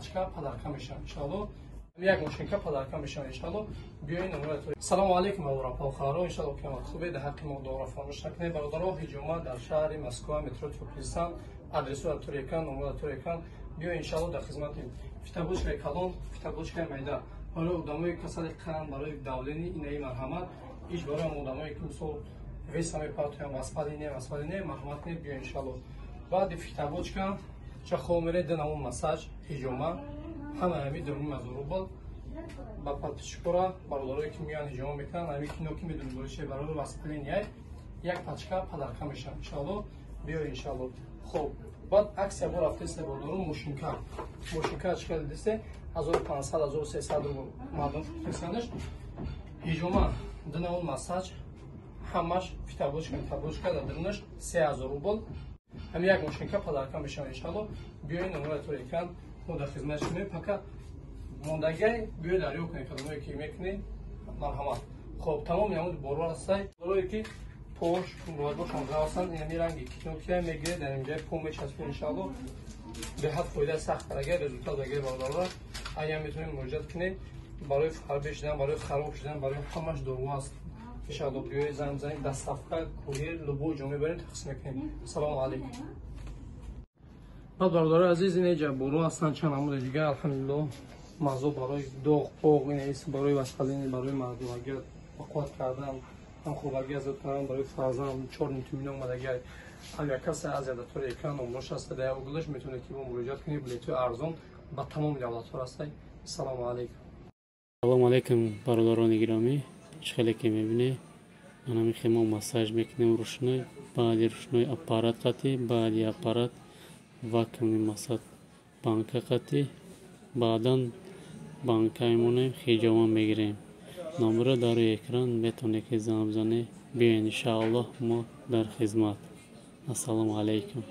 пачка подарка мешавад иншалло. Як мошинка подарка мешавад иншалло. Биёед номера. Салому алейкум, бародарон хоҳарон, иншалло ки ҳама хубед. Дар ҳаққи мо дуоро фаромӯш накунед, бародарон. Ҳиҷома дар шаҳри Москва, метро Тёплый, адресу дар тури экран, номера дар тури экран. Биё, иншалло, дар хизмати. Фитобочкаи калон, фитобочкаи майда, барои одамои касали қанд, барои давление инаи марҳамат. Иш барои ҳам одамое ки мисол веса мепартоям, воспаление, воспаление, марҳамат кунед, биё, иншалло. Баъди фитобочка ча хоб меред, динамон массаж, ҳиҷома, ҳама ҳами 2,5 ҳазор рубл. Ба подписчикора, бародарое ки меоянд, ҳиҷома мекунанд, ҳами кино ки медонед барои чи, барои воспаление як пачка подарка мешавад иншалло. Биё, иншалло. Хоб, баъд акция бо рафтеста, бародарон. Мошинка, мошинка чӣ кардисе? 1500, 1300 рубл мардум фурӯхтесандаш. Ҳиҷома, динамон массаж, ҳамаш фитобочка, фитобочка дар дирнаш 3000 рубл. Ҳами як мошинка подарка мешавад иншалло. Биёед, номера тури экран, мо дар хизмати шумо. Пока мондагиай биёед, дарё кунед, кадомое ки мекунед, марҳамат. Хоб, тамоми намуди боро ҳастай. Барое ки пош муроҷиатшон ҳастанд, инами ранги кинокия мегиред, дар инҷаи по мечаспед иншалло. Беҳад фоида сахт агар результат агар, бародаро, агар метавонед, муроҷиат кунед. Барои фарбе шудан, барои хароб шудан, барои ҳамаш дору аст иншалло. Биёед, занг бизанед, доставка, курьер, любой ҷо мебарем, тақсим мекунем. Салому алейкум. Баъд, бародарои азиз, ин ҷа боро ҳастанд чанд намуди дигар, алҳамдулилло. Мазо барои доғ поғ, ин барои воспаление, барои мардумагӣ бақувват кардан, ҳамхобагӣ азод кардан, барои фарзанд чор тумина омадагиай. Авиакасса Азия дар тори экран номрош аста, дар углаш метавонед ки бо муроҷиат кунед. Билетҳои арзон ба тамоми давлатҳо ҳастай. Салому алейкум. Салому алейкум, бародарони гиромӣ. Чӣ хеле ки мебинед, манами хемо массаж мекунем ручной, баъди ручной аппарат қатӣ, баъди аппарат вакуумный массаж банка қатӣ, баъдан банка мемонем, ҳиҷома мегирем. Номеро дар рӯи экран, метавонед ки занг бизанед. Биёед, иншааллоҳ, мо дар хизмат. Ассалому алайкум.